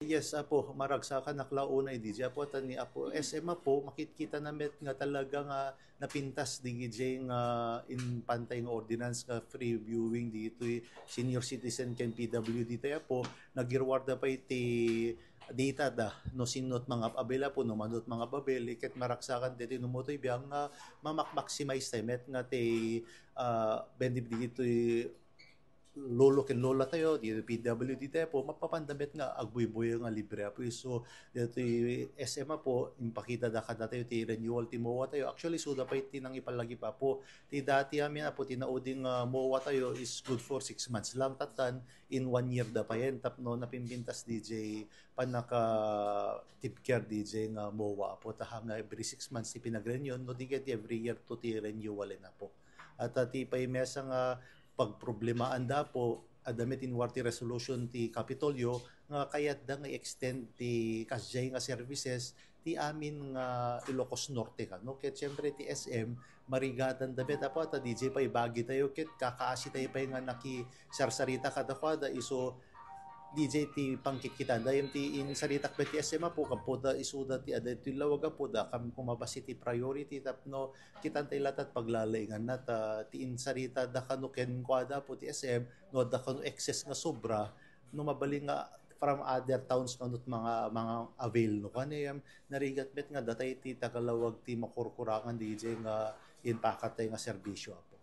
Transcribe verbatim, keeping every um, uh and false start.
Yes, apo, maragsakan a kla unay D J apo, ta ni apo S M apo, makitkita na met nga talaga nga napintas D J nga impantay nga ordinance nga free viewing ditoy senior citizen ken P W D tayo apo, nagirwarda pa iti data da, no sino ti mangab-abil apo, no mano ti mangab-abil, iket maragsakan ditoy no motoy biang nga mamak-maximize tayo met nga ti, ah, benefit ditoy lolo ken lola tayo, di P W D tayo po, mapapanda met nga agbuybuyo nga libre apo. So, ditoy S M apo, impakita da kada tayo ti renewal ti MOA tayo. Actually, suda pa iti nang ipalagi pa po. Ti dati amin apo, ti nauding, ah, MOA tayo is good for six months lang. Tatan, in one year da pa yan. Tapno napimpintas D J, panaka tip care D J nga MOA apo. Taha nga every six months ti pinagrenew, no di ket every year to ti renewal na po. At, ah, ti pay mesa nga pagproblemaanda po, adda met inwar ti resolution ti Kapitolyo nga kayatda nga i-extend ti kasdiay nga services ti amin nga Ilocos Norte kano. Ket siyempre ti S M, marigatan da met apo, ta D J pay bagi tayo, ket kakaasi tayo pay nga nakisarsarita kadakuada, isu D J ti pangkitkitan. Dayem ti insaritak met ti S M apo, gapu da isuda ti adda iti lawag apo, da kam kumabas iti priority tapno kitan tayo latat paglalaingan na ta ti insarita da kano kenkuada apo ti S M, no adda kano excess nga sobra, no mabalin nga from other towns kano ti mga, mga avail no kanayam, narigat met nga datay ti tagalawag ti makurkurangan D J nga impakat tayo nga serbisyo apo.